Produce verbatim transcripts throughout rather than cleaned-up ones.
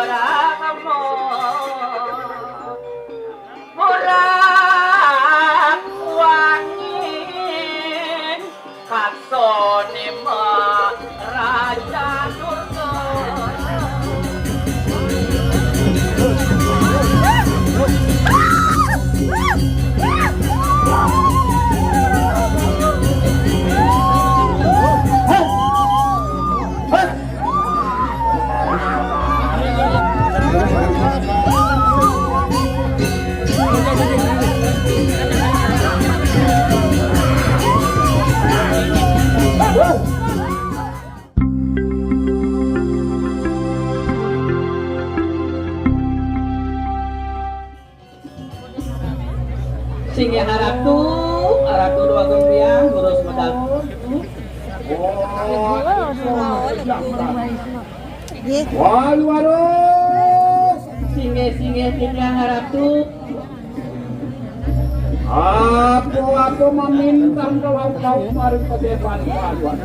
Rama. Murah wangi kaksane ma Raja Durga. Singgih Ratu, Ratu Déwa Agung Biang, durus medal. Walu, walu. Singgih, singgih titiang Ratu. Apa-apa mamintang kelaut-laut maring padepan paduan.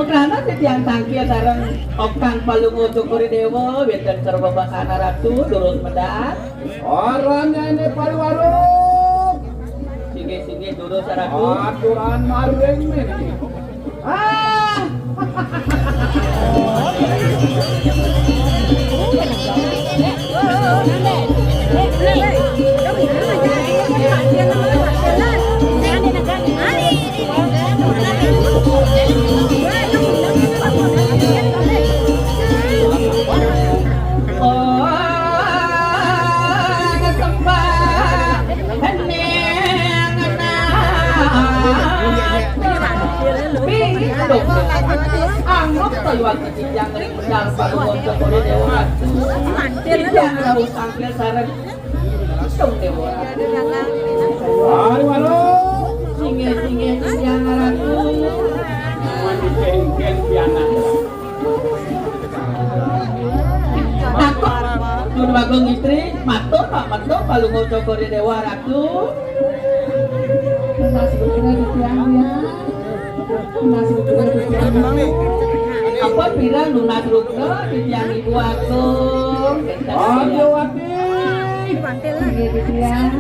Makrana titiang tangkil sareng Okan Palungguh Cokor I Déwa, wénten kabebasan Ratu, durus medal. Ora nene pariwaruk. Singgih, singgih, durus, Ratu. Aturan maring nene. Ah! Anggap kaya wagi titiang ring medal Palungguh Cokor I Déwa. Titiang rauh tangkil sareng Tung Déwa. Waduh, waduh. Singgih, singgih, titiang Ratu. Takon, Déwa Agung Istri, matur, Pak Mentung, Palungguh Cokor I Déwa, Ratu. Nunas rukna titiang, ya. Nunas rukna titiang. Apa pirang nunas rukna titiang Ibu Agung? Aduh, Wati. Nggih, titiang.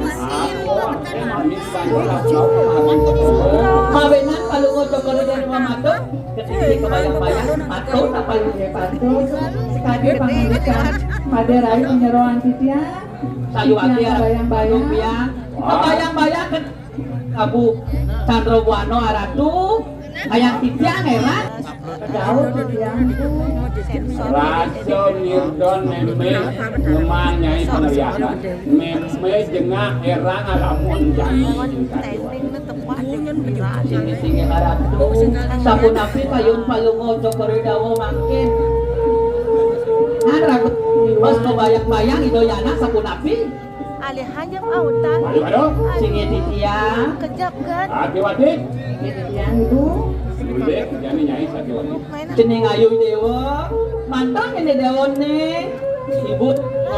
Mawinan Palungguh Cokor I Déwa matur, kebayang-bayang, matur apa lu? Nggih, patut. Sakadi pangandikan Madé Rai panyeroan titiang. Sayuwakti, titiang kabayang-bayang. Agung Biang. Kabayang-bayang ken-, Abu Candra Buana Ratu. Kayang titiang, éra. Jauh titiang. Rasa Mirdon mémé ngemang Nyai Pangliakan. Mémé jengah éra ngalamun jani. Singgih-singgih Ratu. Sapunapi kayun Palungguh Cokor I Déwa mangkin? Nah, Ratu. Bos kabayang-bayang Ida Yana sapunapi? Alih hanjep autan. Waduh, waduh. Singgih titiang. Kejap, Gat. Ati wati. Singgih titiang, Ibu. Nggih, jani Nyai saja wati. Cening ayu Déwa, mantang ini Déwa né. Ibu,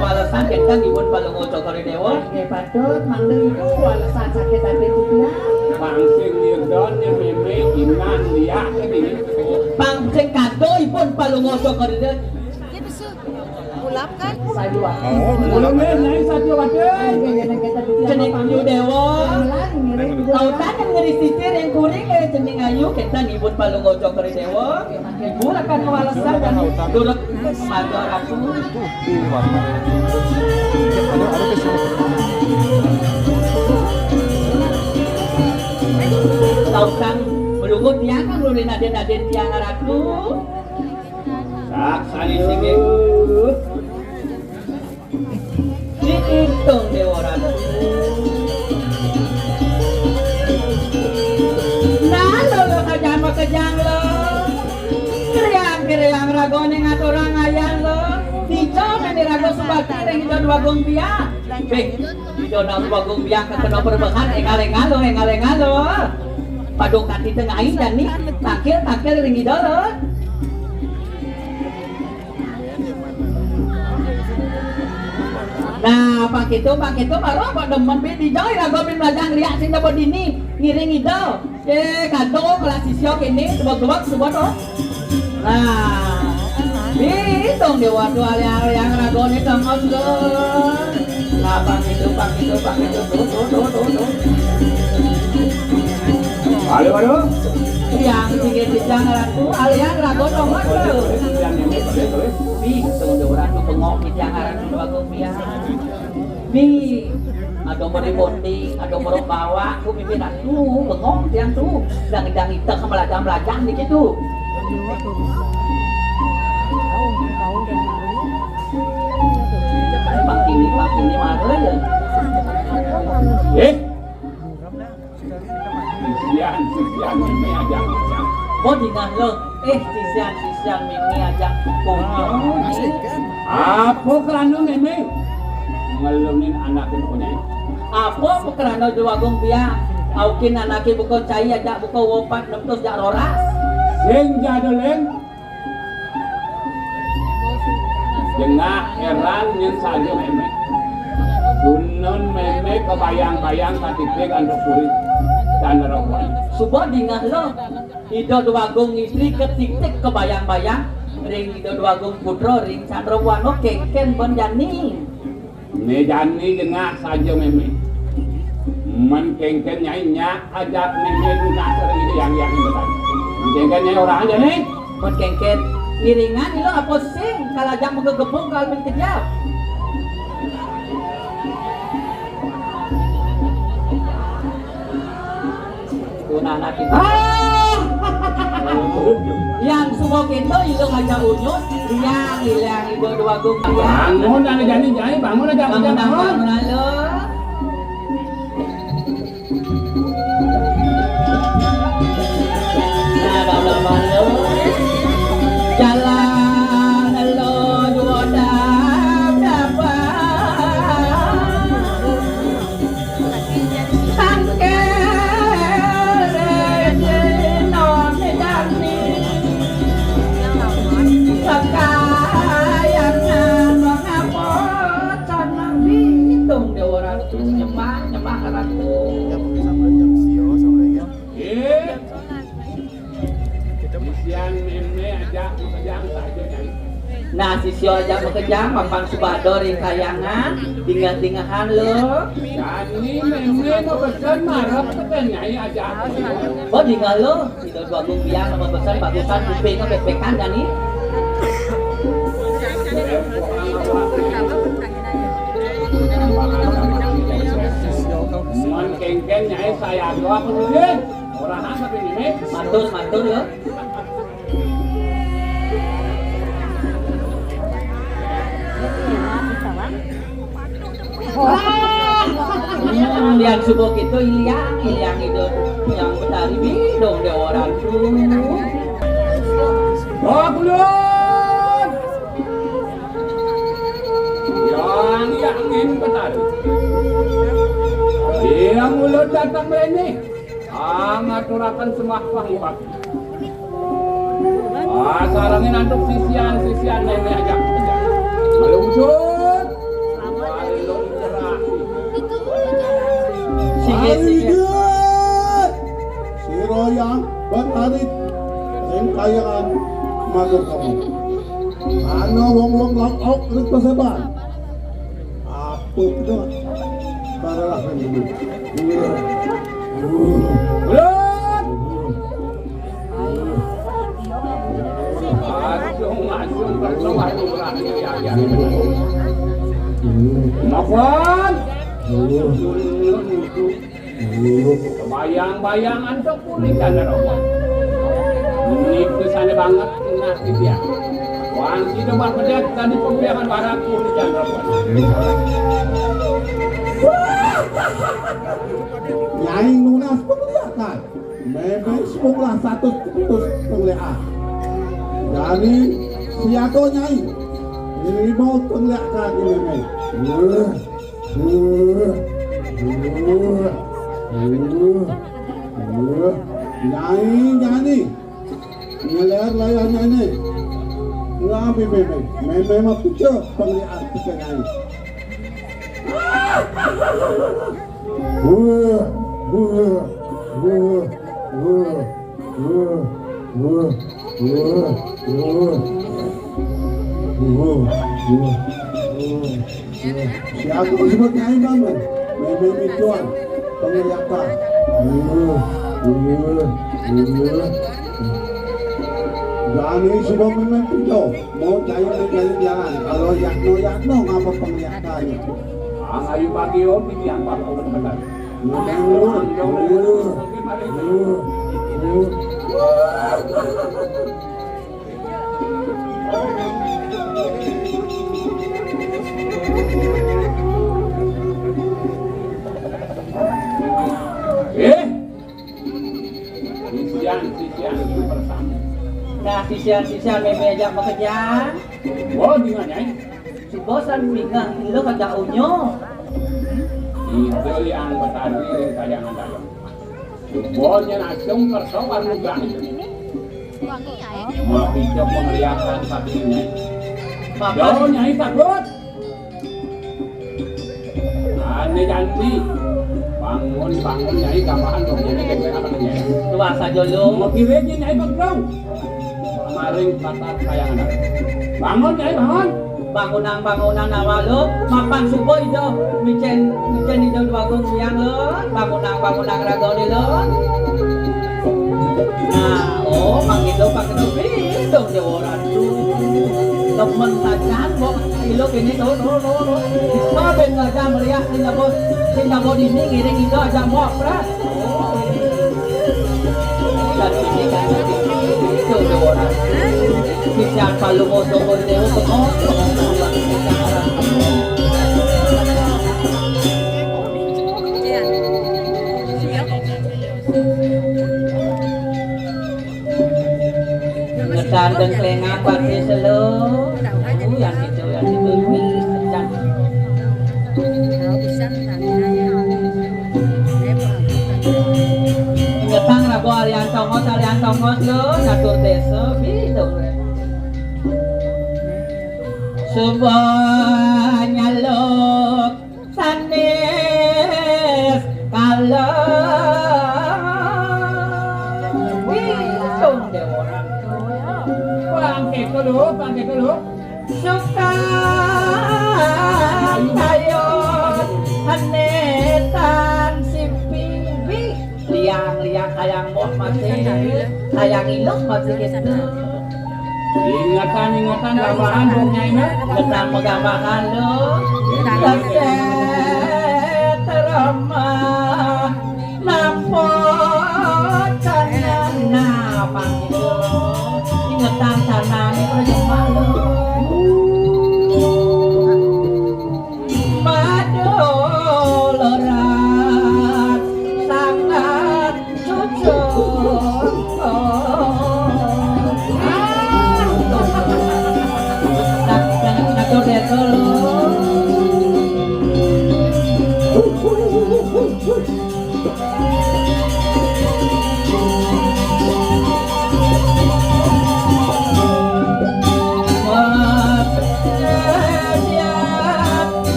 walesan kénten Ibu Palungguh Cokor I Déwa. Nggih, patut, mangda Ibu walesan saking ati titiang. Pang sing Mirdon nyén mémé inan liak ini. Pang sing kado Ibu Palungguh Cokor I Déwa. Ulap kan? Ulun, Nyai Satya Wati. Cening ayu Déwa. Lautan yang ngeri sisir yang kuring, eh, cening ayu, kénten Ibu Palungguh Cokor I Déwa. Ibu akan mawalesan dan durus matur aku. Lautan melungut tiang kan ulun adén-adén tiang Ratu. Saksani singgih. Diitung Déwa Ratu. Nah, lolo kajama kejang lo. Kriang-kriang ragané ngaturang ayah lo. Dija meni raga subakti ring Ida Déwa Agung Biang. Béh, Ida Déwa Agung Biang kakena perbekan, énggal-énggal lo, énggal-énggal lo. Padung kanti tengah ain jani, tangkil-tangkil ring Ida lo. Nah, pakéto, pakéto, baru apa demen bin dijauh, iraga bin melajah ngeriak sing dapat dini, ngiring Ida. Eh, kado kelas sisya kéné, sebab-sebab, sebab, oh. Nah. Hitung dia waduh, aliang-aliang ragoné tongos lho. Lah, pang itu, pang itu, pang itu, tuh, tuh, tuh, tuh, tuh. Aduh, aduh. Yang tinggi jejang ratu, aliang rago tongos lho. Hitung dia waduh, bengok jejang ratu, bagus pian. Nih, ada meri bonding, ada meri bawa, aku mimpi ratu, bengong tiang tu. Dang-dang ita ke melajang-melajang di situ. Pak ini, pak ini, marah ya. Eh? Sisian, sisian, mémé ajak. Oh, dingeh lo. Eh, sisian, sisian, mémé ajak. Apa kerana mémé ngelunin anak punya? Apa kerana Déwa Agung Biang? Aukin anaké buka cai ajak buka wopat enam ratus jak roras. Sing jadulin. Jengah heran nyén saja mémé. Gunun mémé kebayang-bayang katitik antuk puri dan rokok. Suba dingeh lo, Ida Déwa Agung Istri katitik kebayang-bayang ring Ida Déwa Agung Putra ring Candra Buana kéngkén ben jani. Né jani jengah saja mémé. Men kéngkén nyai nyak ajak mémé nunas ring Ida Hyang Hyang Betari. Men kéngkén nyai orang jani. Men kéngkén ngiringan ila apa sing kal ajak mega gebung kal men kejap. Tunana kita. Ah! Yang suba kita ila ngajak unyut, yang ilang ibu dua gum. Bangun, ada jani, jani, bangun, ada bangun, bangun, bangun. Halo. Ada, ada, halo. Jalan lo jual dapat. Nyembah, nyembah, ratu. Kita bisa belajar sio sama lagi. Sisian mémé ajak makejang saja, Nyai. Nah, sisya ajak makejang, mapan suba ada ring kahyangan, dingeh-dingehan lo. Jani mémé mabesen marep teken Nyai ajak. Oh, dingeh lo, Ida Déwa Agung Biang mabesen bagusan kupingné pék-pékan jani. Mun kéngkén Nyai sayaga apa, Nyai? Orahan tapi ini. Matur, matur, lo. Hmm, yang subuh itu iliang, iliang itu yang betari bidong deh orang tuh. Bawa pulang. Yang, yang ini betari. Dia mulut datang ini. Ah, ngaturaken sembah pangubakti. Ah, sarengin antuk sisian-sisian mémé ajak. Ngelungsut. Balung cerah. Sige, sige. Ayo, sira yang betari ing kahyangan matur kamu. Ana wong-wong lauk ring paseban. Apa to? Baralah nang dulu. Ulun. Mapan. Kebayang-bayang antuk kulikan rokok. Niku sané banget nah dia. Wangsi coba pedet tadi pembiakan barat kulikan rokok. Nyai nunas pengliakan. Mémé sepunglah satus putus pengliakan. Jani siaga Nyai. Nrima pengliakan Mémé. Nyai, nyai. Ngeler layah nyai. Ngambi mémé. Mémé mah pucuk pengliakan pucuk nyai. Uh, uh, uh. Si Agung sebut nyai mama. Meme mituan. Pengliakan. Uh, uh, uh. Jani sudah meme pintu. Mau cari jalan-jalan. Kalau yakno, yakno, ngapa pengliakan? Ang ayu pagi, oh, piti ang papa benar. Eh, sisian, sisian, bersama. Nah, sisian-sisian meme ajak bekerja. Oh, dengan nyai. Si bosan pinggang ilo kada unyo. Itu yang betadi ring kayangan dalam. Subonya nasung kerso warna bang. Mau pijak pengliakan tapi ini. Papan. Jauh nyai takut. Ane janji. Bangun, bangun nyai, gamparan dong nyai, gamparan apa nyai? Tuah sajo lo. Mau kiri nyai, nyai, bang, bro. Maring patar kayangan. Bangun, nyai, bangun. Bangunang-bangunang nawa lo, mapan subuh ijo, micen, micen ijo dua gung biang lo, bangunang-bangunang raga lo. Nah, oh, panggido, panggido, pidong jo orang tu. Temen sajan, bo, ilo kini tu, tu, tu, tu. Maben sajan melihat, sing dabo, sing dabo dini, ngiring ijo aja, bo, pras. Ngetan dan kelengah pati selo. Yang itu, yang itu, yang itu. Ingetang rago alian tongos, alian tongos lo, nyatur desa, bidung. Suba nyaluk sanis kala. Bidung deh orang. Bangkit dulu, bangkit dulu. Suka kayun hanetan sipi. Liang, liang, kayang moh masih, kayang ilok masih gitu. Ingatan, ingatan, gambaran dong nyai nah. Ngetang megambaran lo. Keset ramah. Nampo canang, nah, panggil. Ingetang canang, percuma lo. Madoloran sangat cucuk. Ah. Nak, nak, nak, dulu.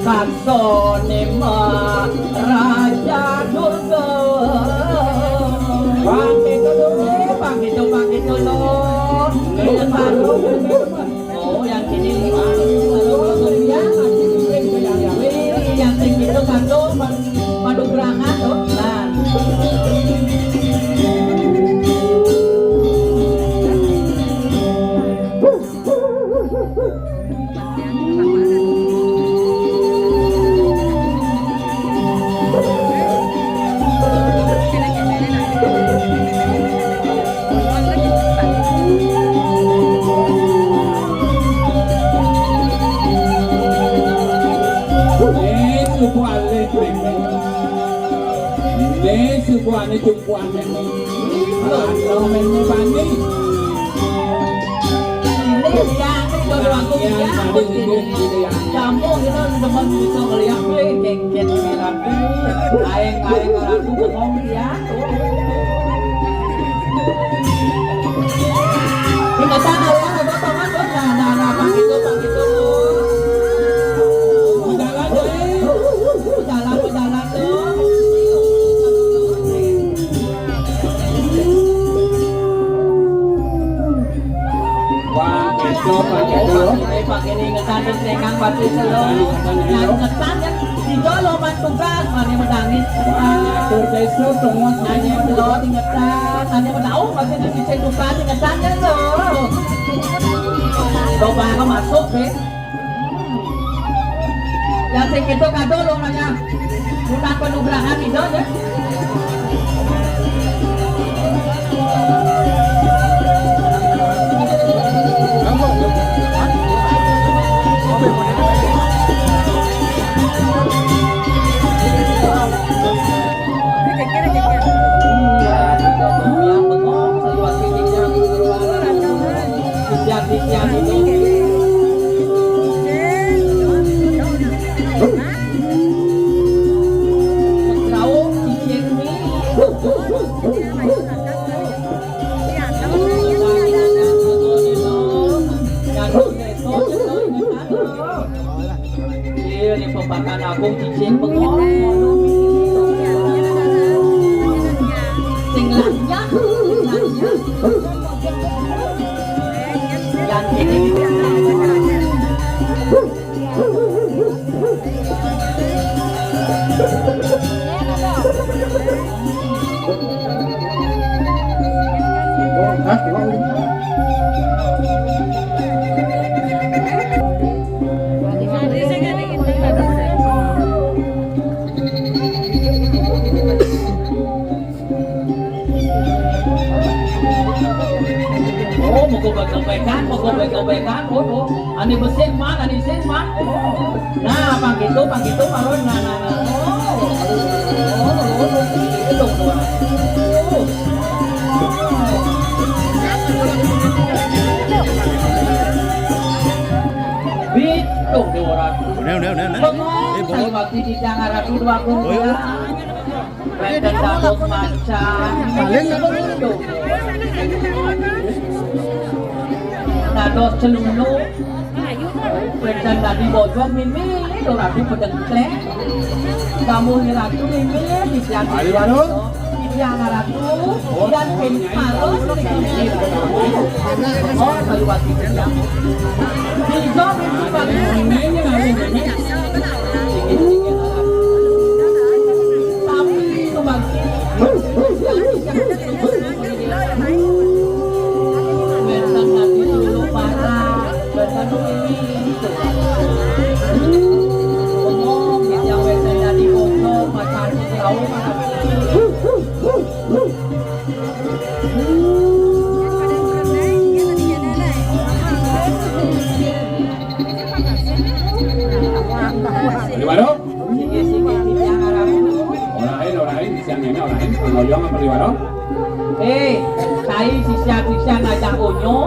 Kaksone Mak Raja Durga. Bang, itu dulu, bang, itu, bang, itu dulu. Ini baru. Oh, yang ini lima. Yang tinggi itu satu, padu berangkat tuh. Nah. Ini subuhane jumpuan ini. Rasa mene bani. Ini yang jodoh aku ya. Kamu kita teman bisa melihat nih, kengket merah. Aeng, aeng, aku ngomong ya. Kita sana ya, ada teman, nah, nah, nah, Pak itu, Pak itu. Jalan, jalan. Pati selo, nang ngetan ya, di jolo man tugas, mane medangin. Atur desa, tunggu. Mane melo ingetan, mane medauh, masih di sisi tugas, ingetan ya lo. Coba aku masuk, be. Yang sing itu kado lo nanya. Bukan penugrahan itu ya. Iya, di pembatan agung cicing bengong. Sing lanyah, lanyah. Yang ini. Oh, mau gobekan, mau gobekan, oh, oh. Ani besik man, ani sing man. Oh. Nah, pang gitu, pang gitu, malon, nah, nah, nah. Oh, oh, oh, oh, gitu, tuh. Oh. Bitung, Dewa Ratu. Udah, udah, udah, udah. Bengong, eh, bengong. Saya waktu di Jakarta, dua puluh. Oh, iya. Wénten dados macan. Paling apa? Dados celuluk. Wénten dadi bojong mimih, Ratu pedengklek. Kamu ni Ratu mimih, titiang. Ayo, Ratu. Titiang Ratu, dan pin palos. Oh, kayu batu. Bisa pintu paling. Tapi itu bagi. Wénten dadi dulu parah, wénten dulu ini. Ngomong, yang wénten dadi bocor, pacar tahu. Di warung? Orahin, orahin, sisian néné orahin, ngoyong apa di warung? Eh, cai sisian-sisian ngajak onyo,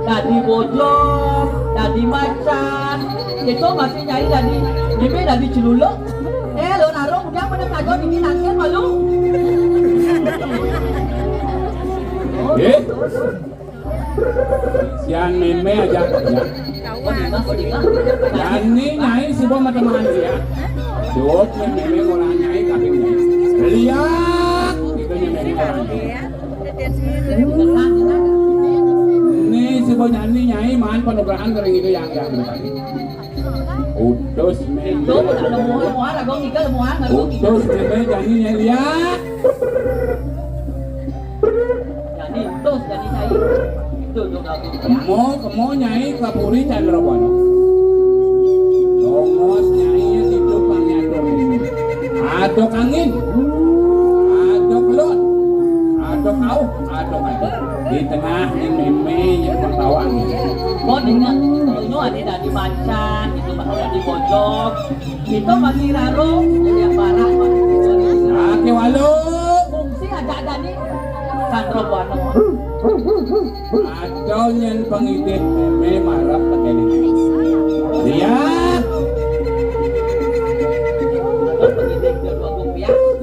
dadi bojong, dadi macan. Itu masih nyai dadi, mimih dadi celuluk. Eh, lo narung udah pada kagok ini nangkir malu. Eh? Sian mémé aja. Jani nyai suba matemahan dia. Dot mémé orang nyai kaping nyai. Liak, itu mémé orang nyai. Ini suba jani nyai maan panugrahan kering itu yang yang. Utus mémé. Utus mémé jani nyai liak. Jani utus, jani nyai. Kemo, kemo nyai ka puri Candrabana. Tongos nyai itu pangyatur. Ada angin, ada kelon, ada kauh, ada kayu. Di tengah ni mémé yang bertawang. Mau dengar, ini ada dadi macan, itu bakal dadi bojong. Itu masih raro, yang barang masih. Aki walu. Fungsi ada-ada nih. Sandro Bono. Ada nyén pangidih mémé marep tekene. Iya.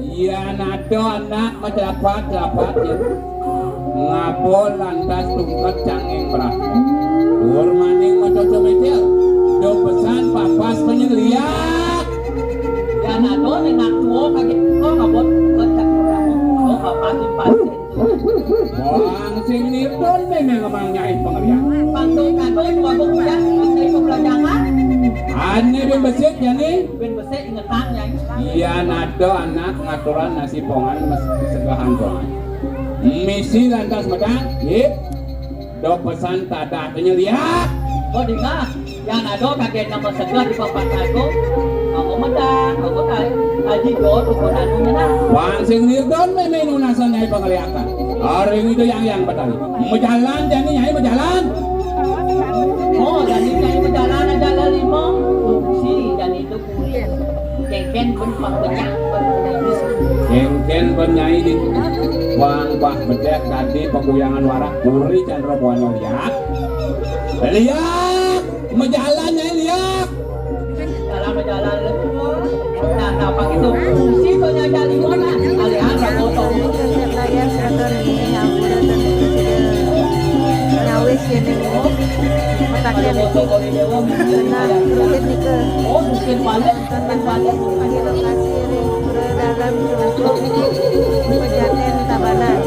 Iya, nado anak macelapat-celapat ya. Ngabol lantas tungket canging berat. Dur maning macoco mecel. Do pesan papas penyeliak. Ya nado nenak tuo kaget kok ngabol tungket canging berat. Oh, papasin pasin. Wong sing nipun memang ngemang nyai pengerian. Panggung kado dua bung udah nyai pembelajaran. Ane bin besik, Jani? Bin besik ingetan, Nyai. Iya, nado anak ngaturan nasi pongan mes-, segahan pongan. Misi lantas medang, yip. Do pesan tadah tanya liak. Oh, dingah. Yang nado kakek nama segah di papat aku. Aku medang, aku tak haji do tu pun anu menang. Wang sing nirdon meme nunasan Nyai pangeliakan. Hari itu yang, yang petani. Mejalan, Jani, Nyai mejalan. Oh, Jani, Nyai mejalan aja lah lima. Si Jani itu kulit. Kengken pun pak banyak. Kengken pun Nyai di Wang Bah Bedek tadi peguyangan warak kuri Chandra Buana liak. Liak, mejalan Nyai liak. Dalam jalan lembur. Nah, apa gitu? Fungsi tu nyai lima lah. Alihan raboto. Layar senator ni, hampura dan sudah nyawis ya nih. Matakan itu. Nah, sulit nih ke. Oh, mungkin balik, mungkin balik. Di lokasi nih, dalam cukup pejaten Tabanan.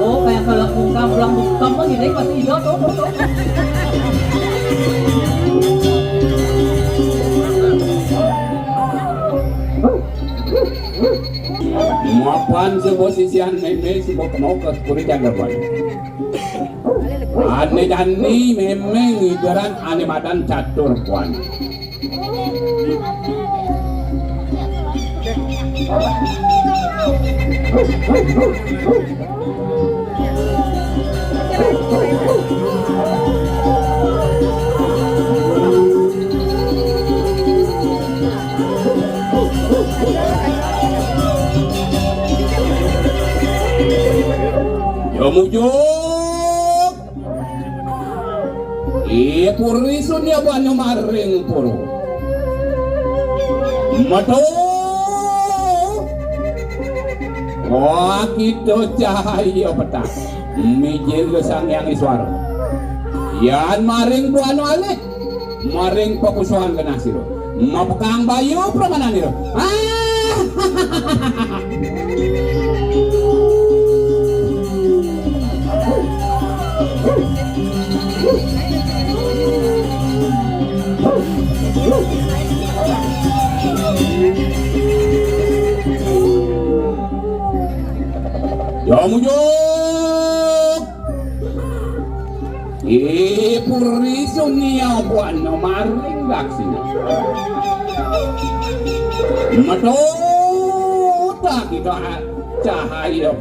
Oh, kayak kalau bungkam, pulang bungkam mah gini pasti hijau tuh, tuh, tuh. Mapan sebuah sisian meme, sebuah kemau ke kulit yang berbuat. Ane jani meme ngigeran ane madan catur kuan. Yo mujur. Ih, puri sunia banyu maring puru. Metu. Wah, kita cahaya petang. Mijil ke Sang Hyang Iswara. Yan maring buana alit. Maring pakusuhan genah sira. Mapekang bayu pramanan ira. Ah! Ya mujur. Ih, puri sunia buana maring daksina. Metu tak kita cahaya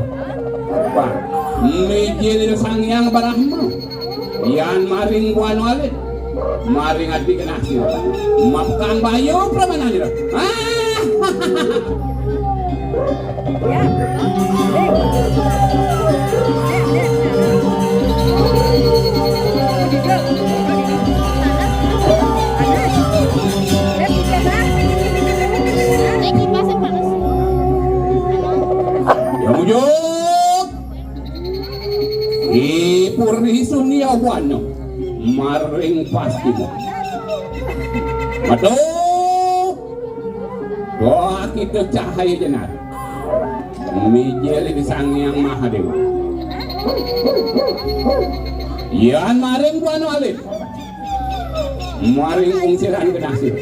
bang. Mijil Sang Hyang Brahma. Yan maring buana alit. Maring adi genah sira. Mapekang bayu pramanan ira. Ah! Ya mujur. Ih, puri sunia buana maring pastina. Metu. Doa kita cahaya jenar. Mijil di Sang Hyang Mahadewa. Yan maring buana alit. Maring ungsiran genah sira.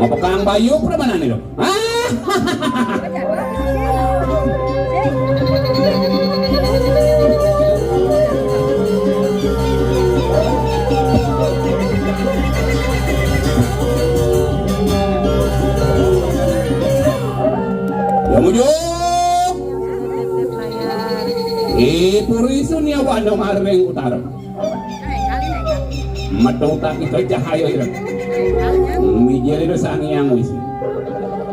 Mapekang bayu pramanan ira. Ah! Ya mujur. Ih, puri sunia buana maring utara. Metu tak kita cahaya ira. Mijil ira Sang Hyang Wisi.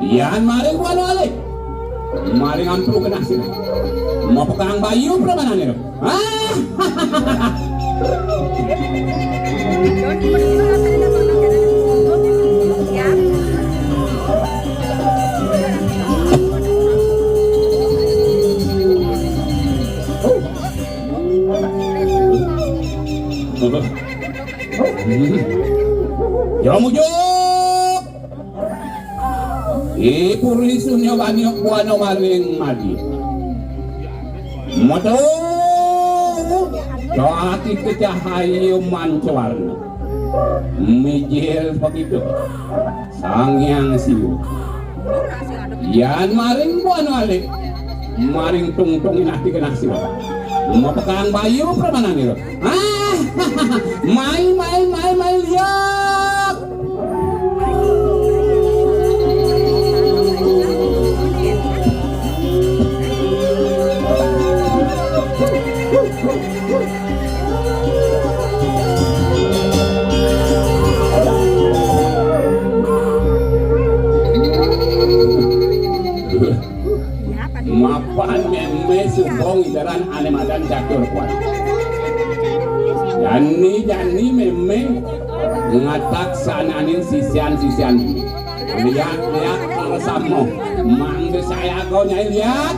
Yan maring buana alit. Maring ampu genah sira. Mapekang bayu pramanan ira. Ah! Yo mujuk. Ipurisun yo baniuk buana maring madi. Metu. Cahaya cahaya mancawarna. Mijil begitu. Sang Hyang Siwa. Yan maring buana alit. Maring tungtung inah tiga nasib. Mapekang bayu pramananira. Ah, mai, mai, mai, mai, liak. Mapan mémé suba ngidaran ané madan catur kuat. Jani-jani mémé ngataksananin sisian-sisian. Liak-liak para samo. Mangda sayaga Nyai liak.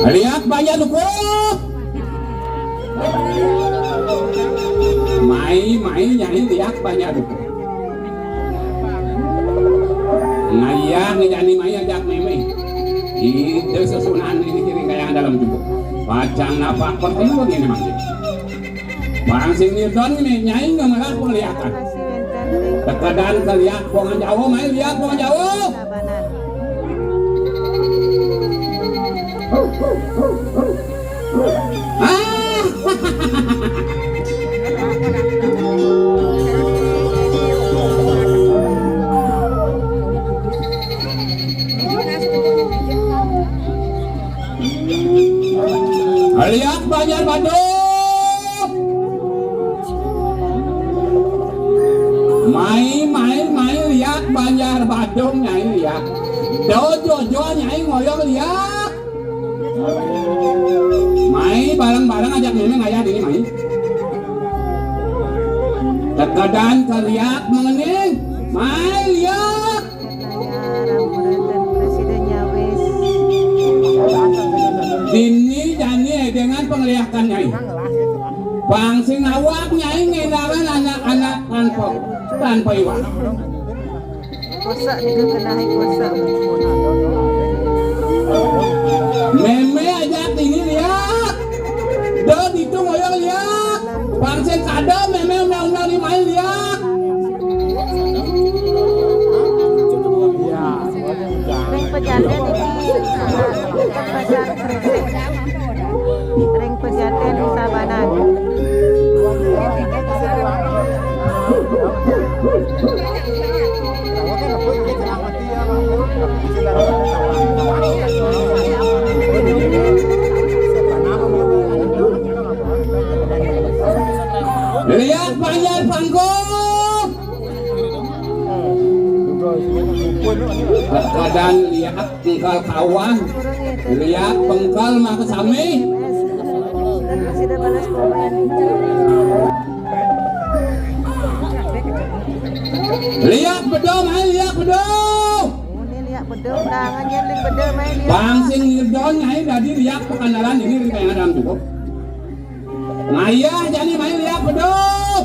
Liak banyak dukuh. Mai, mai, Nyai liak banyak dukuh. Ngayah ngajani mai ajak mémé. Ida sesunan ini kiring kayang dalam jubuk. Pacang napak pertiwi ini masih. Pang sing nidon ini Nyai ngemelah pengliakan. Tekedan ke liak bongan Jawa, mai liak bongan Jawa. Ah! Liak Banjar Badung. Mai, mai, mai, liak Banjar Badung, Nyai liak. Do jojo Nyai ngoyong liak. Mai bareng-bareng ajak mémé ngayah dini, mai. Tekedan ke liak mengening. Mai liak. Dini jani édéngan pengliakan Nyai. Pang sing awak Nyai ngéndangan anak-anak tanpa, tanpa iwak. Kosak nika kenahi kosak. Mémé ajak dini liak. Do ditu ngoyong liak. Pang sing kada mémé undang-undang di mai liak. Ring pejaten ini, pasar Kresek. Ring pejaten Tabanan. Liak Banjar Pangkung. Keadaan liak pengkal kawan, liak pengkal maka sami. Liak bedom, hai liak bedom. Ini liak bedom, dah nganyen liak bedom, hai liak. Bang sing ngidon, hai dadi liak Pakandaran ini ring kayang dalam cukup. Ngayah jani mai liak bedog.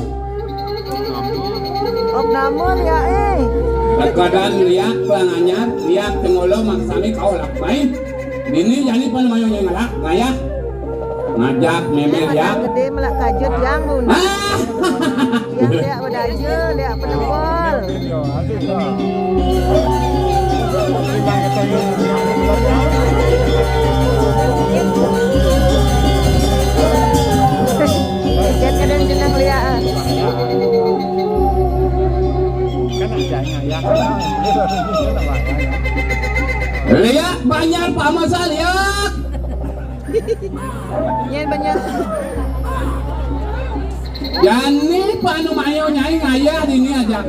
Op nama liak, eh? Tekedan liak Pelang Anyar, liak Cengolo maksami kau lak mai. Dini jani pan mayo nyengelak, ngayah. Ngajak mémé liak. Gedé melak kajut yang mun. Ah! Yang liak bedaja, liak penebal. Jan kadang jeneng liak, ah. Liak Banjar pamasa liak. Nyai Banjar. Jani panu mayo nyai ngayah dini ajak.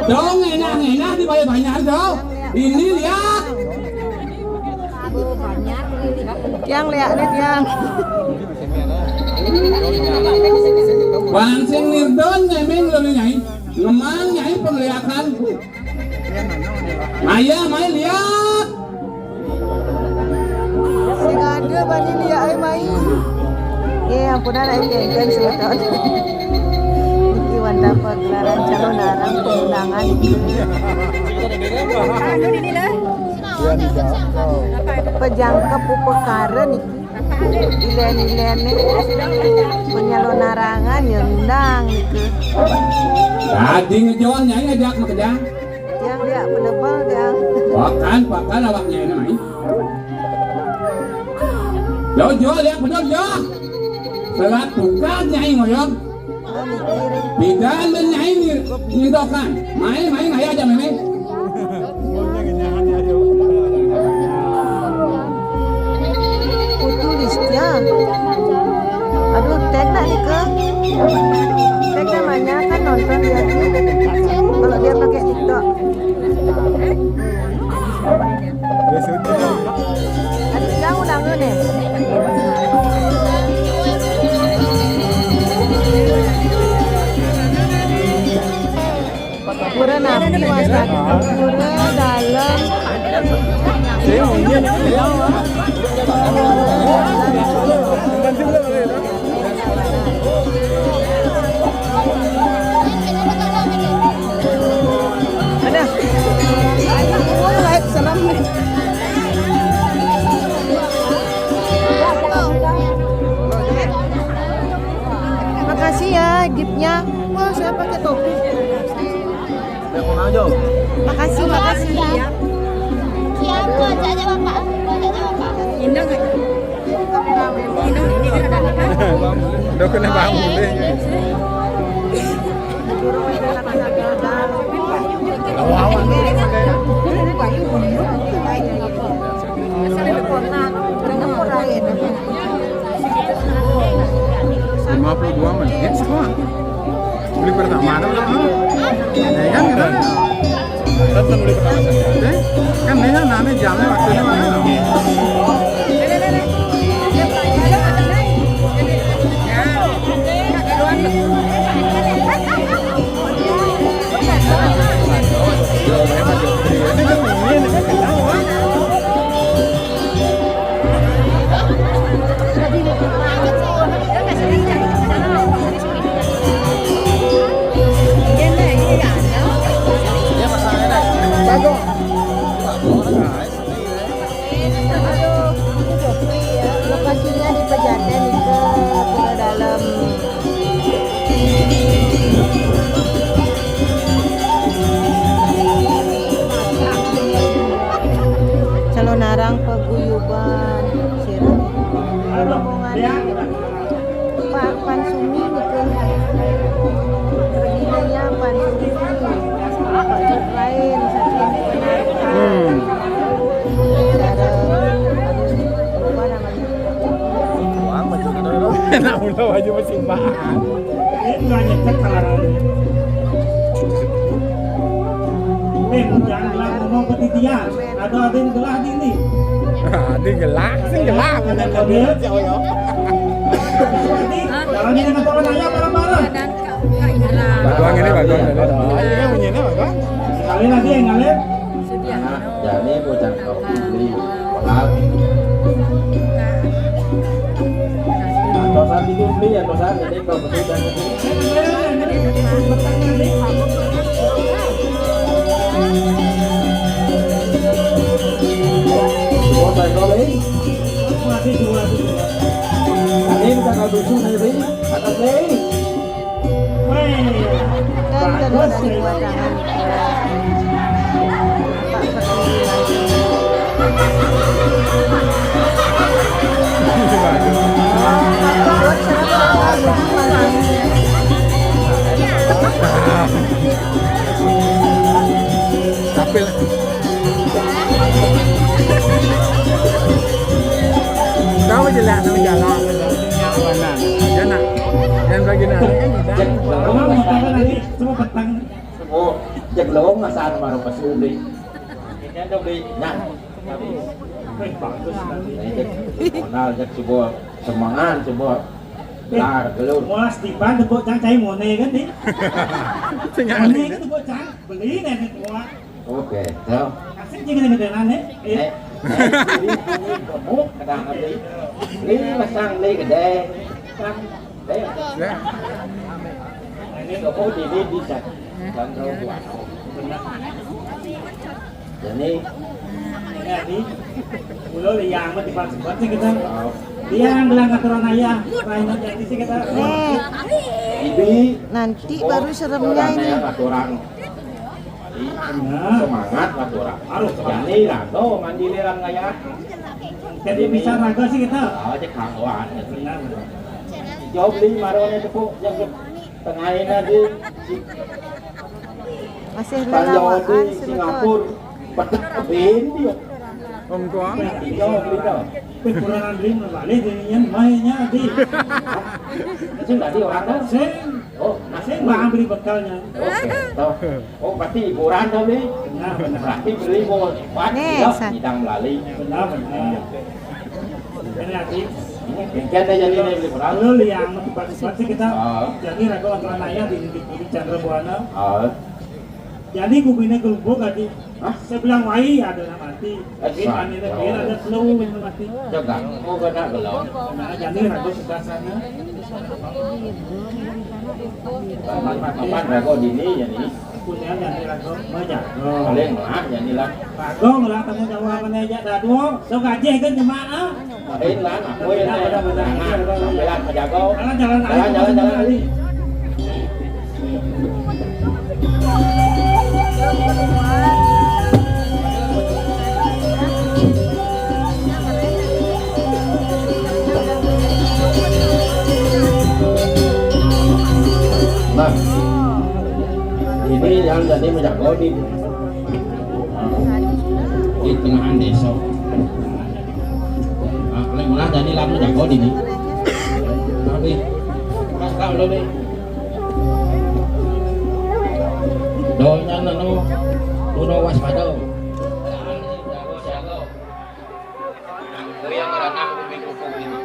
Dong ngenah-ngenah di Banjar Banjar dong. Ini liak. Tiang liak nih tiang. Bang sing nirdon ngemeng lo nyai. Ngemang nyai pengliakan. Maya, Maya, lihat. Sing ada bani lihat ai main. Eh, ampunan ai genggen semeton. Niki wantah pagelaran calonarang pengundangan. Anu ini dah. Pejangkep upakara niki. Ilen-ilen nih. Penyalonarangan ya ngundang niki. Tadi ngejual nyai ajak makejang. Yang dia penebal dia. Pakan, pakan awaknya ini, Mai. Yo, Jo, lihat bener, Jo. Selat tukar nyai ngoyong. Pidan dan nyai nir-, ngintokan. Mai, mai, mai aja, mai, mai. Putu Listia. Aduh, tag nak nih ke. Tag namanya kan nonton dia. Kalau dia pakai TikTok. Ada jauh dah ni. Pura napi wasta. Pura dalam. Ada. Ayo, mulai, salam. Makasih ya giftnya. Wah, saya pakai topi. Makasih, makasih. Siapa? Ajak Bapak. Ajak Bapak. Indah nggak? Udah kena bangun deh. Lima puluh dua menit semua. Beli pertama ada belum? Ya kan, kita kan beli pertama saja. Kan dia kan namanya jamnya waktunya mana? Lokasinya di Pejaten itu, Pura Dalam. Calonarang paguyuban sira. Rombongan Pak Pansumi niku. Reginanya Pansumi. Lain saking Penarikan. Hmm. Sareng, apa namanya? Enak pula baju mesin bahan. Ini banyak kan salah. Eh, jangan bilang ngomong petidian. Ada, ada yang gelah di ini. Ada gelah, sing gelah. Ada yang gelah. Jadi, kalau ini dengan teman aja bareng-bareng. Baguang ini, baguang ini. Oh, iya, bunyinya baguang. Sekali lagi yang ngalir. Nah, jadi bocah kau beli. Walau. Nah, tosan itu beli ya, tosan ini kau betul dan itu. Semua saya kau beli. Masih dua tuh. Tadi kita kau dusun saya beli. Atas beli. Dan kedua dari pasangan. Pak Pertiwi lagi. Buat siapa? Tapi lah. Kau jelas nama jalan. Mana? Aja nak. Dan bagi nak kan tidak. Rumah mengatakan nanti semua petang. Oh, cek lowong ngasaan marang pas beli. Ini ada beli. Nah. Eh, bagus nanti. Nah, cek kenal, cek coba semangat, coba. Eh, lar, gelur. Muas di pan tepuk cang cai mone kan, di? Sing mone kan tepuk cang. Beli nih semua. Oke, so. Asik juga nih gedéan, eh. Eh, eh, ini gemuk kadang nanti. Ini masang nih gedé. Kan, deh. Ya. Ini toko ini bisa. Dan tahu buat. Jadi, ya, di, ulo yang mau dipakai kita. Dia yang bilang aturan ayah, lain aja di sini kita. Nih, ini nanti baru seremnya ini. Aturan. Nah, semangat lah kurang. Harus jani lah, tuh mandi liran ngaya. Jadi bisa raga sih kita. Oh, cek kanggoan. Benar, benar. Jawab di marone tepuk, yang tengah ini di Masih Tanjung lelah, di ah, Singapura. Petak kebin dia. Ongkong. Jawab kita. Kekurangan beli balik dirinya mainnya di. Sing tadi orang kan? Sing. Oh, sing bang beli bekalnya. Oke, toh. Oh, berarti hiburan toh, Bi? Benar, benar. Berarti beli mau cepat, nih, ya, sa- hidang melalui. Benar, benar. Ini hati. Ini bengkel aja nih, beli berapa? Lu yang motivasi kita. Oh. Jadi raga orang ayah di, di, di Chandra Buana. Oh. Jadi kubine kelompok tadi. Hah? Sebelah wai ada nama mati. Jadi panen ada slow yang mati. Jaga. Oh, kena belum. Nah, jadi raga sebelah sana. Papan, papan raga dini ya nih. Punya dan raga banyak. Paling lah ya nih lah. Raga ngelah tanya jawab mana aja dah dua. So gaji kan cuma ah. Lain lah, aku ini. Nah, nah, sampeyan menjaga. Jalan, jalan, jalan, jalan, jalan. Nah, ini yang jadi menjaga di, di tengahan desa. Nah, lek malah jani lan jago dini. Tapi pas kau lo nih. Donya neno kuno waspada. Yang ranah bumi kuku ini.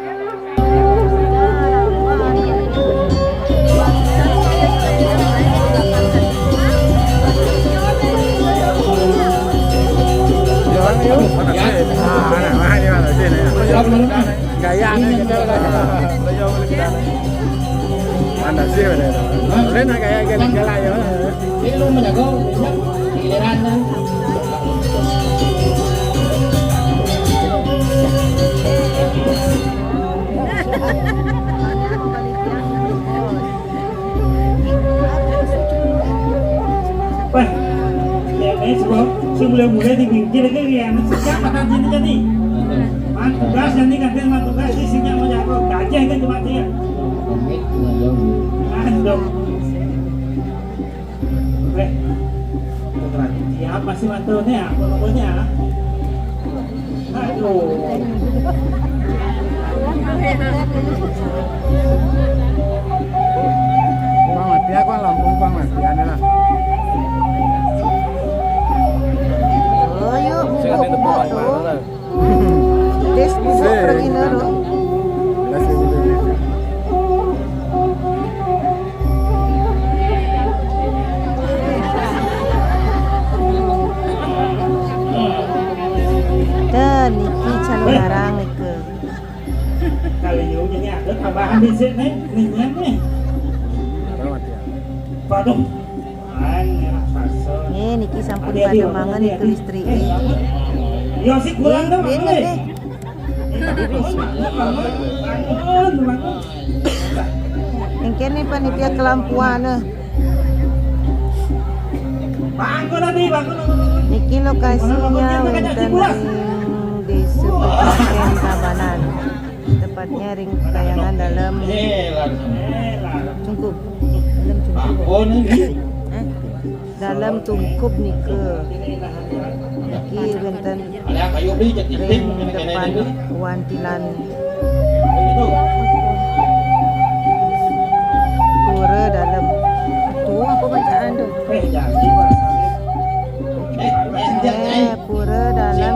Gaya nih kita lah. Mana sih, mana? Boleh nak gaya gila-gila ya. Ini lu menjaga, giliran. Wah, ya, eh, sebelum, sebelum mulai di pinggir itu ya, sejak kata sini tadi. Man tugas yang ini katanya man tugas sih, sejak mau jago gajah itu cuma dia. Aduh. Eh, putra siapa sih mantunya? Apa namanya? Aduh. Bang mati aku lampu bang mati aneh lah. Oh, yuk, buka, buka tuh. Tes buka pergi nero. Tah, niki calon larang nike. Kalau ini ada tambahan di sini, nih, nih, nih. Waduh. Nih, niki sampun pada mangan niki listrik. Nih, nih, nih. Engke nih panitia kelampuan, eh. Niki lokasinya wénten ring Désa Betaken, Tabanan. Tepatnya ring Kayangan Dalem Cungkup. Dalem Cungkup. Eh? Dalem Tungkup nika. Niki wénten ring depan wantilan Pura Dalem. Tuh, apa bacaan tuh? Eh, Pura Dalem.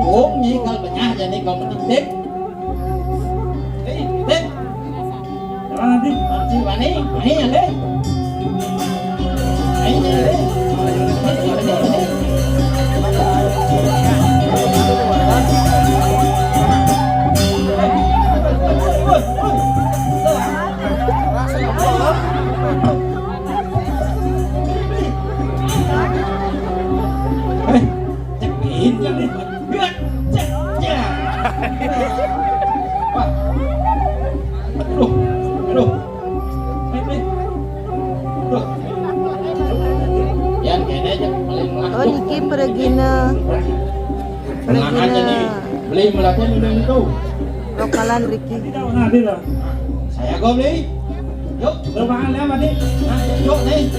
Oh, niki pergina. Pergina. Beli melatihan udah itu. Lokalan Ricky. Saya go beli. Yuk, berapa ada mati? Yuk nih.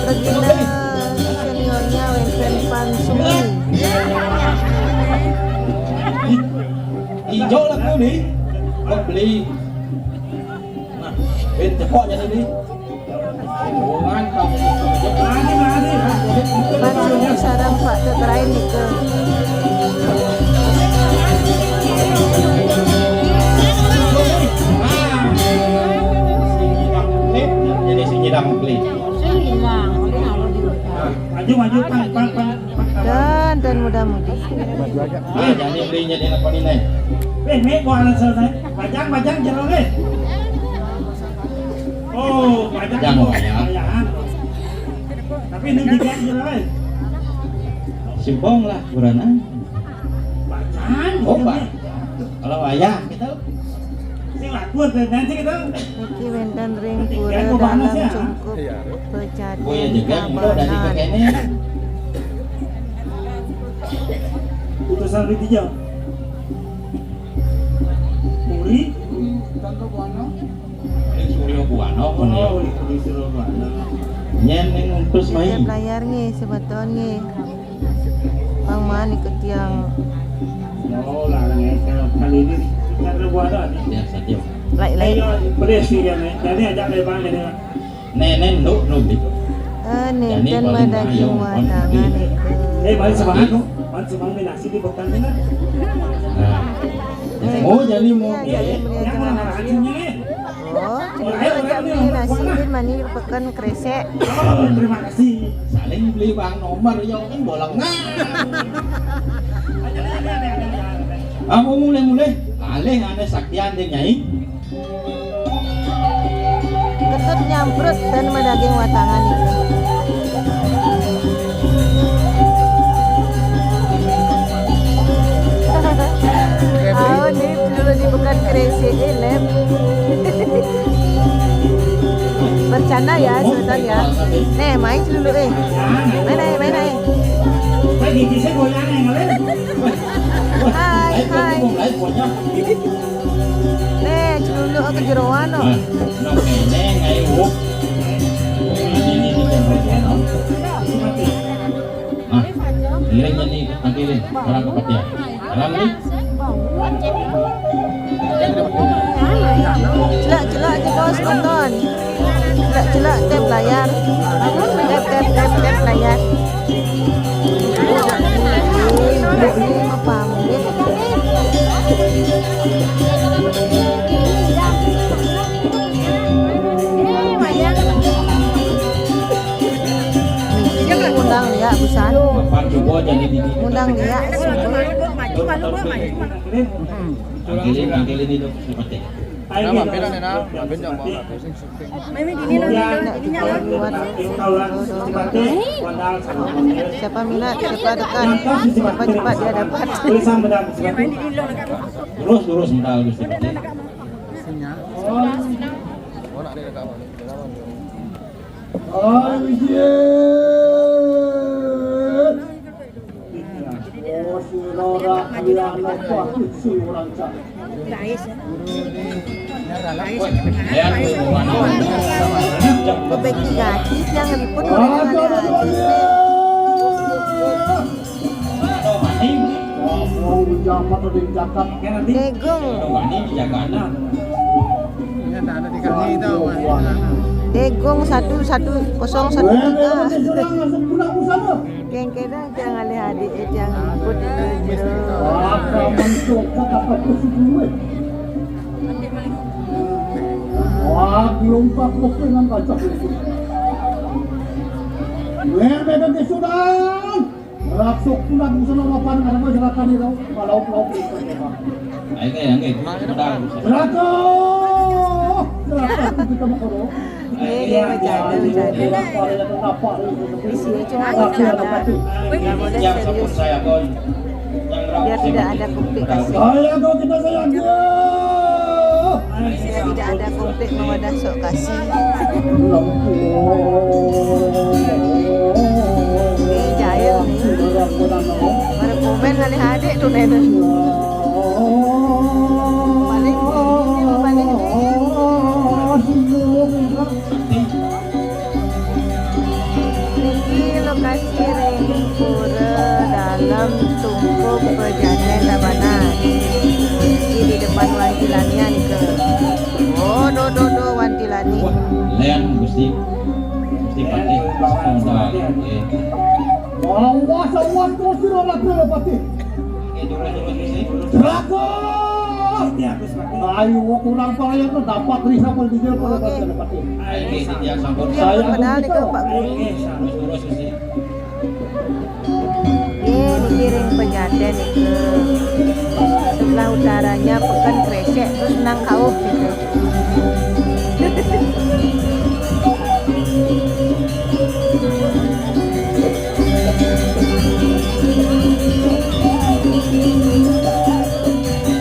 Pergina seniornya wénten Pan Sumi. Hijau lah tuh nih. Kok beli? Nah, ben cepok jadi nih. Masih sareng Pak Tetrain nika. Jadi si nyidang beli. Maju, maju, pang, pang, pang. Dan, dan muda-mudi. Ah, jadi belinya di apa nih? Eh, nih, gua anak selesai. Bajang, bajang, jeruk, eh. Oh, bajang. Jangan, tuh, ya. Bayangan. Tapi ini diganjel, eh. Simpong lah, buranan. Bacaan, oh, gitu, Pak. Nih. Kalau wayah, gitu. Sing laku, dan sing gitu. Niki wénten ring pura Dalam Sungkup, iya, Pejati, oh, iya, juga, udah di Tabanan. Pakainya. Utusan Ridijal. Puri. Tangga Buana. Ring Surya Buana, oh, ring Surya Buana. Nyén ning utus mai. Tetep layar nggih, semeton nggih. Pang mani ke tiang. Oh, larang ya, kalau kali ini Tangga Buana nih. Ya, saja. Lain, lain. Ayo, beres nih ya, nih. Jadi ajak lebar ini, Pak. Nenen, lu, lu, gitu. Eh, nénten madaging watangan. Eh, balik semangat, lu. Balik semangat, nih, nasi di bekal, nih. Nah. Oh, jadi mau. Iya, jadi melihat yang mana nasi. Racunnya, nih? Oh, jadi melihat nasi, mani peken kresek. Oh, terima kasih. Saling beli bang nomor, ya, kan bolong. Nah. Kamu mulai-mulai, alih aneh saktian, deh, Nyai. Ketut nyamprut dan madaging watangan itu. Aun nih, dulu di bukan crazy, eh, Lem. Bercanda ya, sebentar ya. Nih, main dulu, eh. Main aja, main aja. Hai, hai. Nih, celunduk ke jeroan, no. Nah, no, kéné, ngai, wuk. Ini, ini, ini, ini, ini. Nah, iring ini, angkiring, orang kepat ya. Orang ini. Celak-celak aja, bos, nonton. Celak-celak tap layar. Tap, tap, tap, tap layar. Undang dia, busan. Undang dia. Angkilin, angkilin itu seperti. Nama beda nih, nah. Beda, Bang. Siapa minat, siapa tekan, siapa cepat dia dapat. Terus, terus, bentar, terus, terus. Bebek gaji yang liput orang ada. Degung. Degung satu, satu kosong satu tiga. Kengkena. Jangan lihat adik, eh, jangan ikut, eh, jero. Wah, mencoba apa tuh si gue? Wah, belum pak, oke, nang kaca. Wer, bebek sudah. Raksok pula di sana mapan, ada apa, silakan itu. Kalau, kalau, Ayo, ayo, ayo. Modal. Neraka! Neraka itu kita mau kalau. Nggih, nggih, bercanda, bercanda. Isinya cuma bercanda. Nggak boleh serius. Biar tidak ada konflik kasih. Ayo, kau kita sayang. Biar tidak ada konflik, mau ada sok kasih. Lampu. Balik adik tu, Nena. Balik, balik. Niki lokasi ring pura dalam tungku pejaten Tabanan. Niki di depan Wan Tilani nika. Oh, do, do, do, Wan Tilani. Wah, len Gusti. Gusti Patih. Saudara. Awas, awas, kau suruh laki lo Patih. Raga! Ayo, kurang payah tu dapat risau pun dijel pada Patih. Saya padahal nika Pak Guru. Nggih, niki ring pejaten nika. Sebelah utaranya Peken Kresek, terus nang kauh gitu.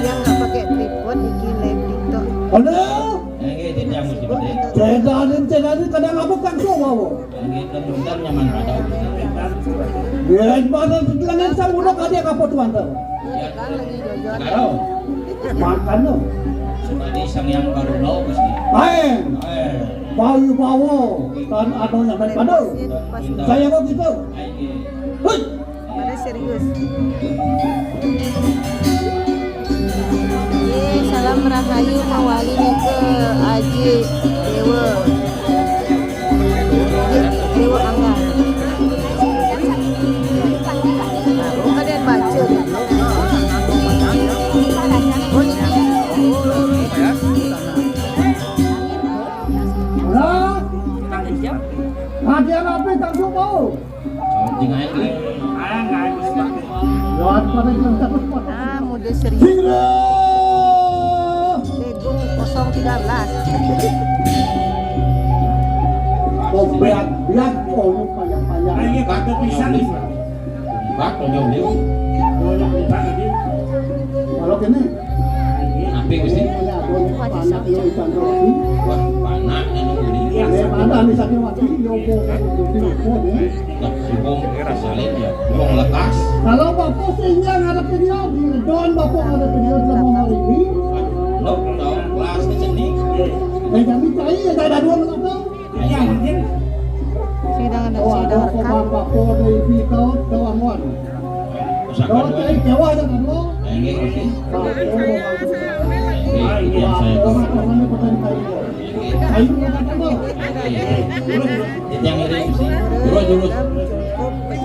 Yang nggak pakai tripod, niki live TikTok. Halo? Nggih, titiang Gusti Patih. Cedanin, cedanin, kadang apa kan kau bawa? Nggih, kan bentar nyaman pada Gusti. Yen pada lengan sang udah kadek apa tuan tu? Ya, kalau. Makan tu. Sebagai sang yang baru lo Gusti. Lain. Eh. Bayu bawa. Kan ada yang main pada. Saya kok gitu. Nggih. Hui. Pada serius. Nggih, salam rahayu mawali nika Aji Dewa. Dewa Angga. Nah, bukan dia baca. Oh, niki. Nah, hadiah apa tak cukup? Ah, muda serius. Hingga Degung kosong tiga belas. Kompean, biar kau payah-payah. Ini batu pisang, Pak. Batu nyong ni. Kalau kini. Apa, Gusti? Wah, panak ni nunggu ni. Ya, panak ni sakit mati. Nah, hubung salin ya. Hubung lekas. Kalau Bapak sehingga ngadepin dia, di Redon Bapak ngadepin dia selama hari ini. Lo tahu kelas di sini. Eh, kami cai, ada dua menonton. Ya, mungkin. Sidang ada, oh, sidang ada rekam. Bapak, Bapak, dari Vito, Doangon. Usahakan. Doa cai, Jawa, ada dua. Nah, ini, oke. Oke, yang saya tahu. Teman-teman, petani kayu. Kayu, ada dua. Yang ini, terus, terus. Oke.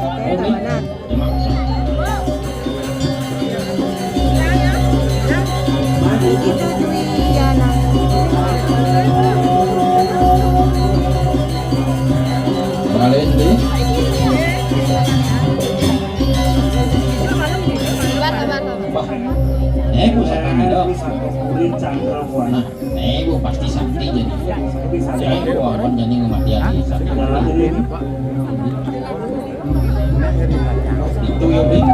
Balik, Ndi. Wah. Eh, pusaka Mindo. Nah, eh, bu pasti sakti jadi. Jadi, wah, kan jadi kematian di sakti. Itu ya, Bing.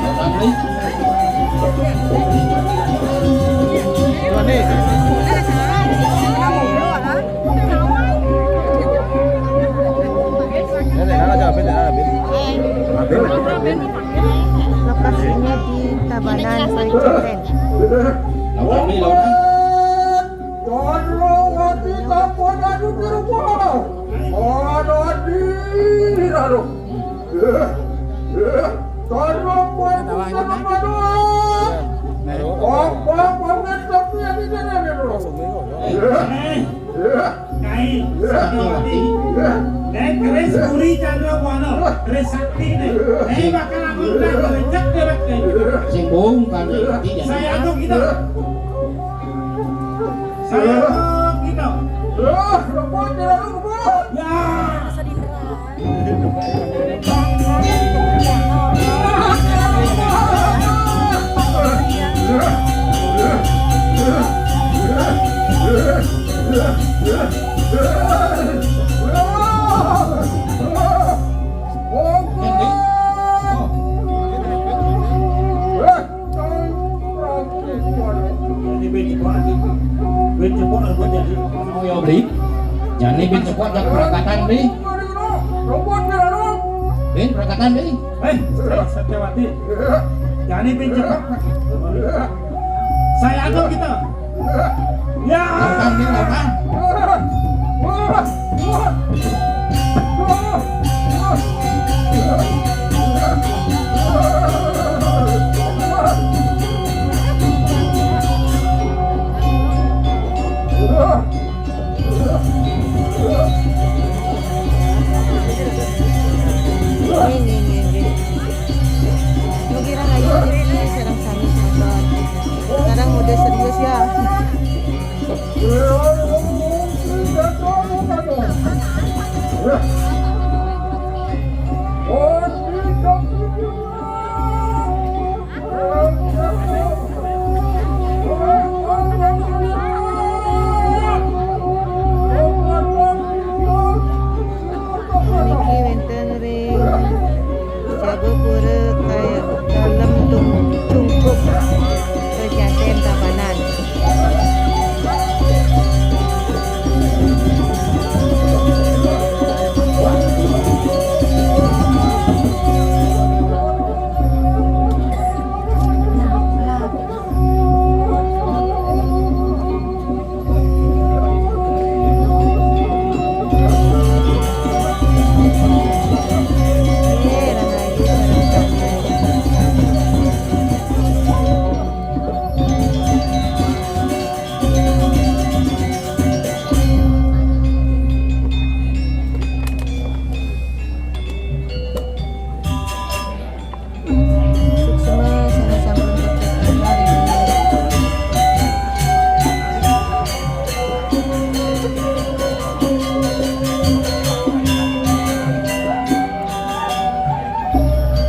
Datang, Bing. Tuan ni. Lokasinya di Tabanan, Sarijaten. Lawan ni, lawan. Jangan mati kapon adu ke rumah. Ada di lalu. Jangan mati kapon adu. Apa banget tapi ada di dalam. Eh, Kai, Satiawati. Dek, keris puri Chandra Buana. Keris sakti nih. Dek, bakal aku udah rejek deh, Dek. Sing bohong kan, Dek. Saya tuh gitu. Saya tuh gitu. Ya. Beli. Jani bin cepot jak perangkatan, Bli. Din, berangkatan, Din. Eh, Satyawati. Jani pincak. Saya atur kita. Ya. Lakukan, Din, lakukan. Ini, ini, ini. Mau kira lagi ini sareng sami motor. Sekarang udah serius ya. Niki wénten ring Jaba Pura kaya Dalem Tung-, Tungkuk, Pejaten Tabanan. Suksma sané sampun kapisanan.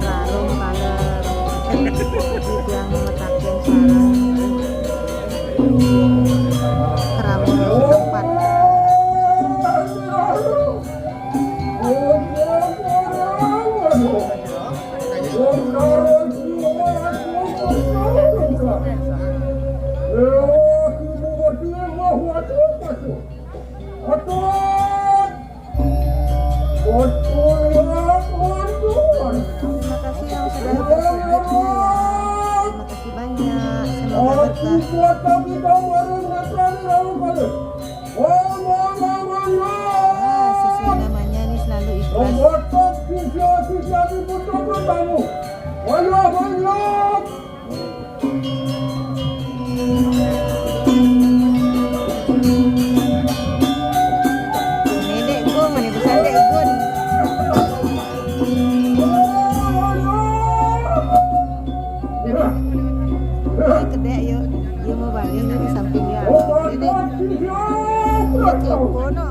Sarung taler. Tiang metakin sarung. Keramun setempat. Terima kasih yang sudah bersedia ya. Terima kasih banyak. Semoga berkah. Wah, sesuai namanya nih, selalu ikhlas. Ini Dek Gun, ini pesan Dek Gun. Ini kedek yuk. Dia mau balik dari samping ya. Ini. Dia kepo no.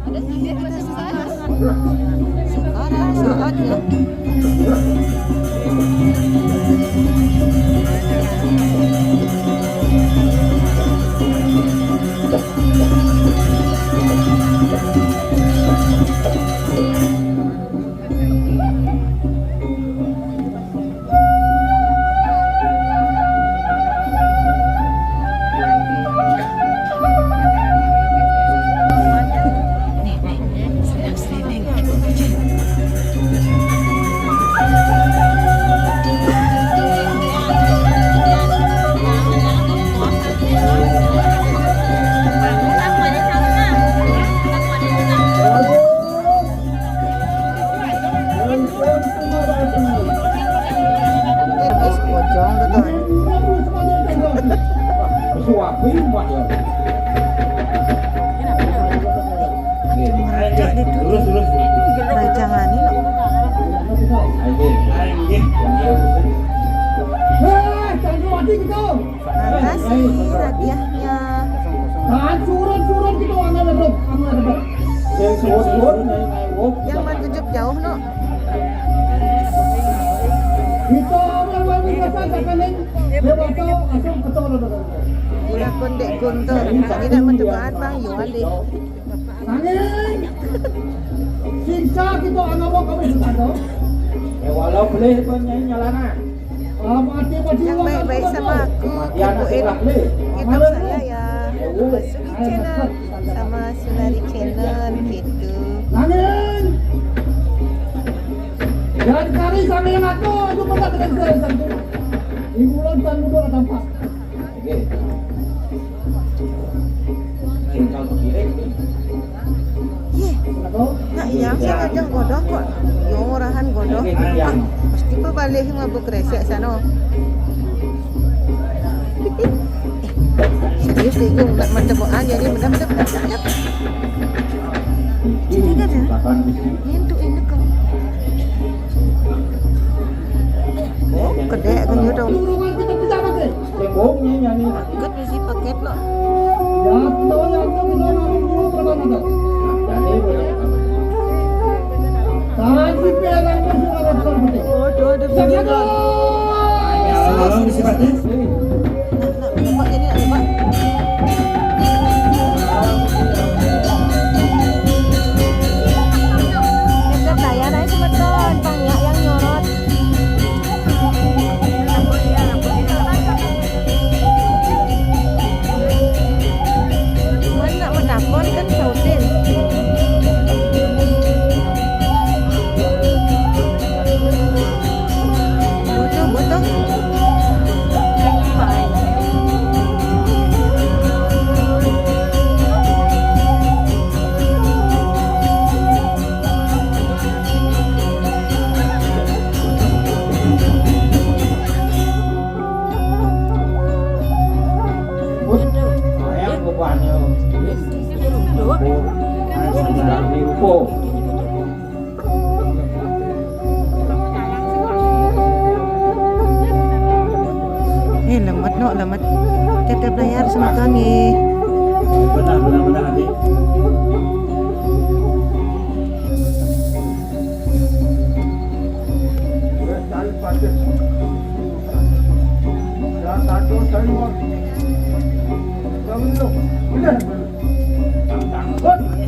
Ada ide kita susah. Sekarang, sekarang ya. Terus pocong tuh, tuh. Suapi mah ya. Terus, terus. Rancangan ini loh. Ayo, ayo. Hei, jangan mati gitu. Makasih hadiahnya. Tahan surut-surut gitu, aman, aman, aman. Yang ban tujuh jauh, no. Kita orang lain kita kan, kan, dia bakal asam betul, betul. Iya, kun Dek Gun tuh. Ini nak mendebat, Bang, yo, deh. Nanging sing sah kita ana apa kami sing kandha. Ya walau beli pun nyai nyalana. Apa ati apa Yang jiwa baik-baik sama aku, kematian kepoin nasib lah beli. YouTube saya ya. Basuki Channel sama Sunari Channel gitu. Nanging Yang aku itu pernah dengan saya satu. Ibu lontar muda tampak. Oke. Tinggal piring. Yeh. Nak iya, saya kadang godong kok. Yo, orahan godong. Ah, pasti bebalih mabuk resek sana. Eh, serius deh, gue nggak mentemukan jadi benar-benar benar. Ini kan ya? Ini tuh ini kok. Oh, gede kan gitu. Temboknya nyanyi. Ikut isi paket lo. Jadi boleh. Waduh, ada bunyi lo. Nak, nak, nak, nak, ini nak, Pak. Tetap lah ya, naik semeton, Bang, ya, yang nyorot. Mana menakon kan sautin. Butuh, butuh. Eh, lemet no, lemet. Tetep layar semeton nggih. Benar, benar, benar, Adi.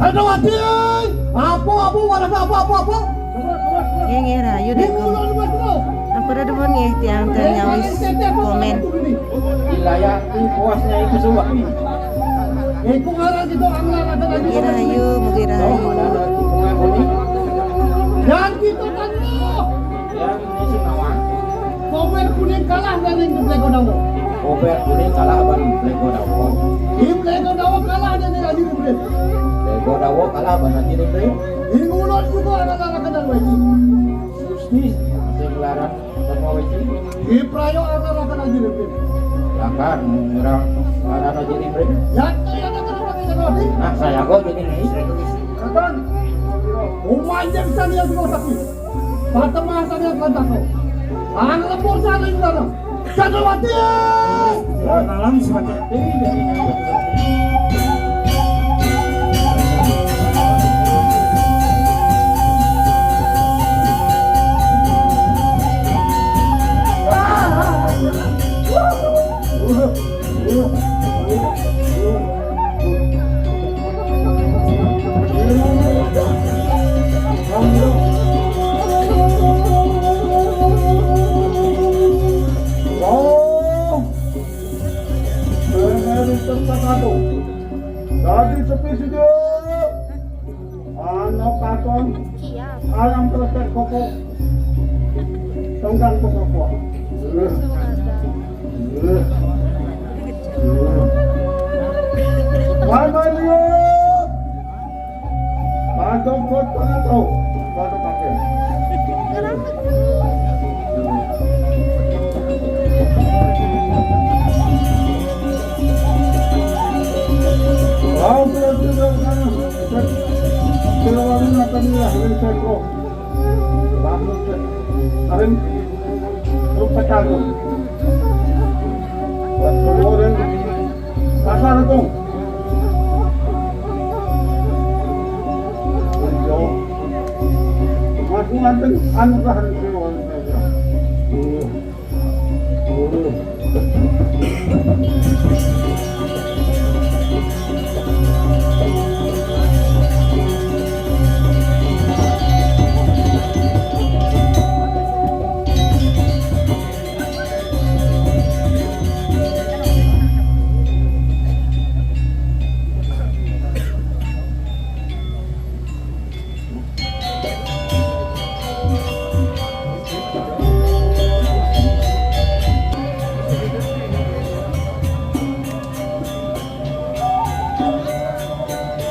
Aduh, Adi! Apa, apa, apa, apa, apa, apa? Nggih, nggih, rahayu, Dik. Ampura dumun nggih tiang teu nyawis komen. Wilayah puasnya itu semua. Iku ngaran kita anglar ada lagi. Mugi rahayu, mugi rahayu. Dan kita tangguh. Yang isi mawar. Koper kuning kalah dari Blego Dawo. Koper kuning kalah ban Blego Dawo. Tim Blego Dawo kalah dari Haji Ribet. Blego Dawo kalah ban Haji Ribet. Di mulut juga ada larangan dan wajib. Gusti, masih gelaran sama wajib. Di prayo ada larangan Haji Ribet. Lakan menyerang larangan Haji Ribet. Ya, saya ada kenapa tidak ngerti? Nah, saya kok jadi nih. Katan, umanya bisa dia juga tapi. Patemah saja kataku. Ang lembur saja juga. Candrawati! Selamat malam, semuanya. Wah, dari tempat aku. Dadi sepi sida. Ana katon ayam kletek koko. Tonggang koko. Mama liya. Bantu kot pengato. Bantu pakai. Wow, sudah, sudah, sudah. Sudah, sudah, sudah, sudah. Arin, rupa tago. Pasal itu. Aku nganten anu lah.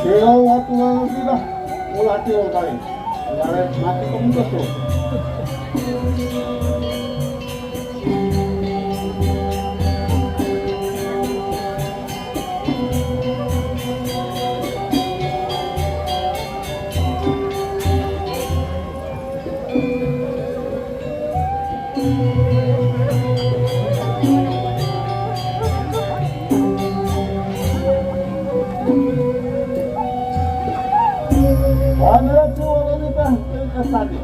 Yo, waktu lalu sudah mulai tiwal kali. Mulai mati komunikasi. Anda tuh wanita kasari.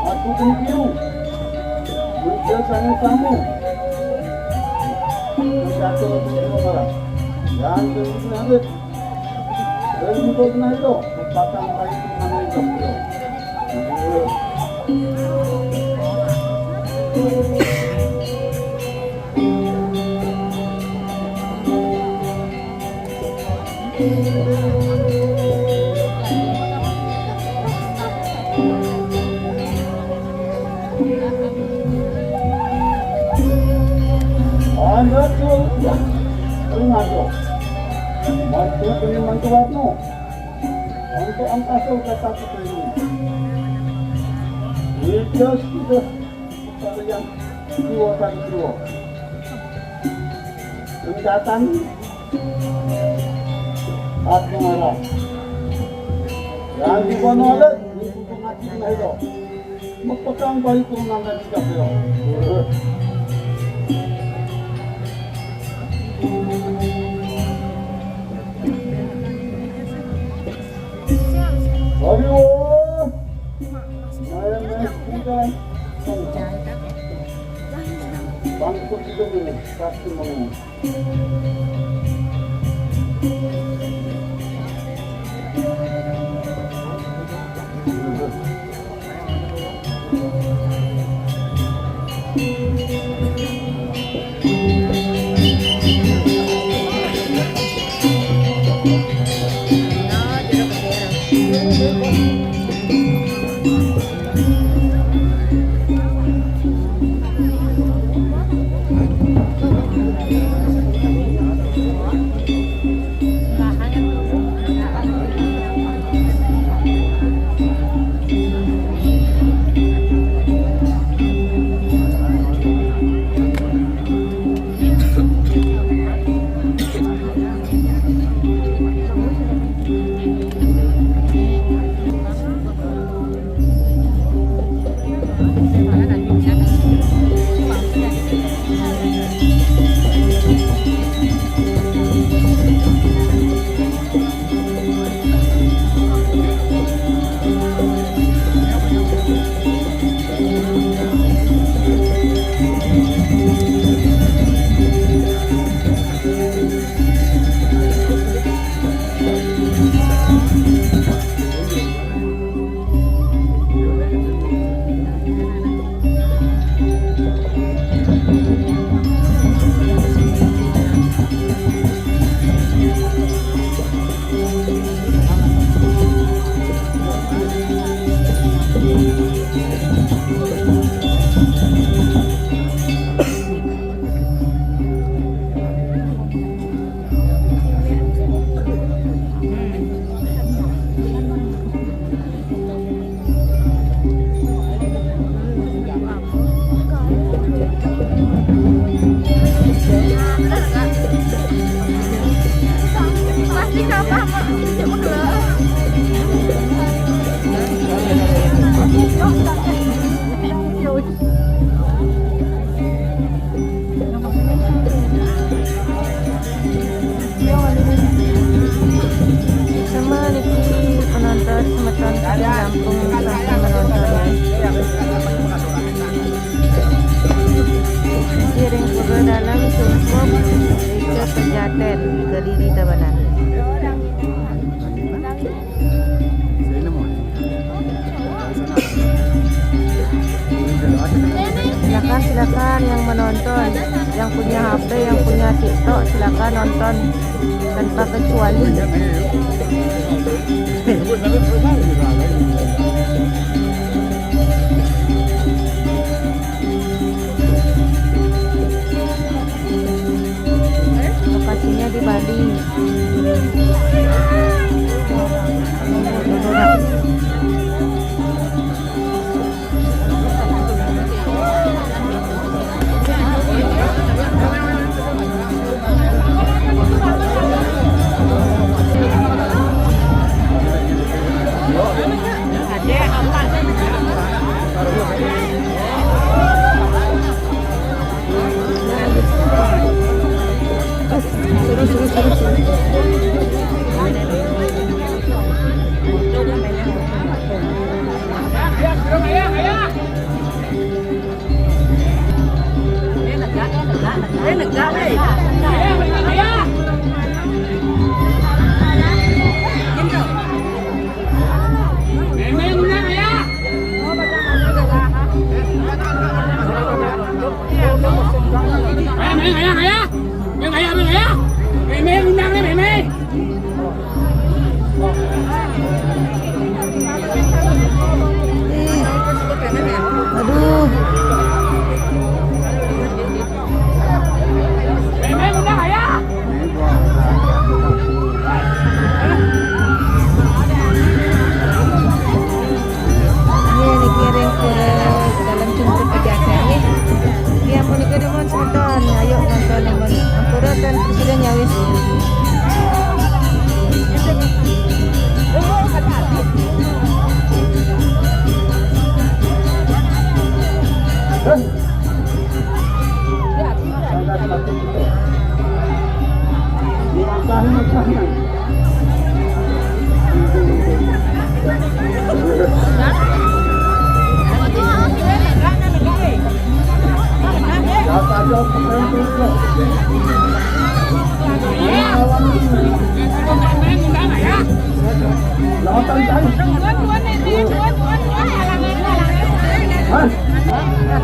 Aku kena kiru. Bukan sangat kamu. Jatuh di rumah. Yang kedua, Rembug na ito, patang pa ito na ito. Anda tuh, ya, terima kasih. Bantu ini bantu waktu. Untuk angkasa udah satu triliun. Itu sudah pada yang dua kali dua. Peningkatan aku marah. Yang di Bonole, itu pengajian itu. Mekpekang bayi turunan dan tiga belas. Aduh. Saya naik kuda. Bangkit itu dulu, kaki mau. Sama niki penonton, semeton saking Lampung sampun menonton, ya. Siring pura dalam sumpuk Rika Pejaten, Kediri, Tabanan. Silakan, silakan yang menonton, yang punya H P, yang punya TikTok, silakan nonton tanpa kecuali. Lokasinya di Bali. Ayah, ayah, ayah. Ayah, ayah, ayah. Ayah, ayah, ayah. Meme undang nih, Meme. Aduh. Meme undang, ayah. Nggih, niki ring pura Dalem Jumrut Pejaten nggih. Nggih, ampun niki nuwun semeton. Ayo nonton nuwun. Ampura ten presiden ya wis.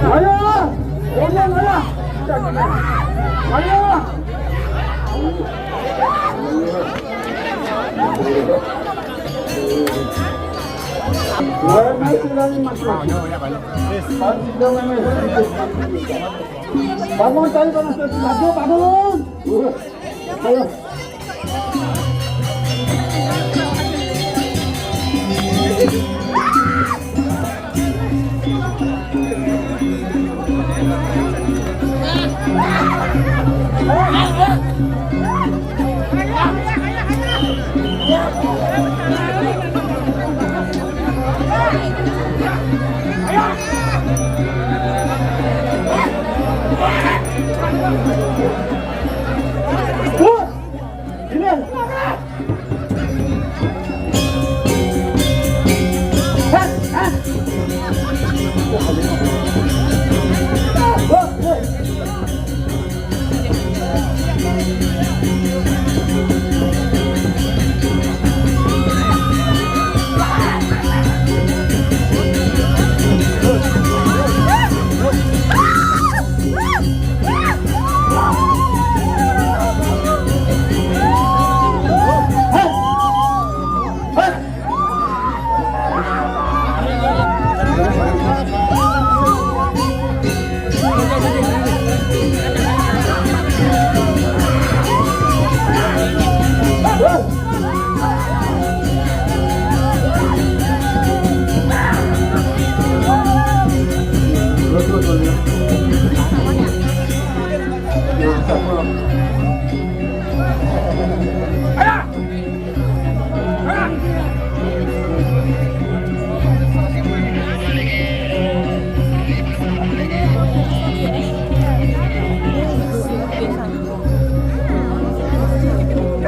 Ayo! Ayo! Ayo! Bangun, cari panas, maju, bangun. Ayo.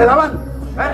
Eh, lawan. Eh.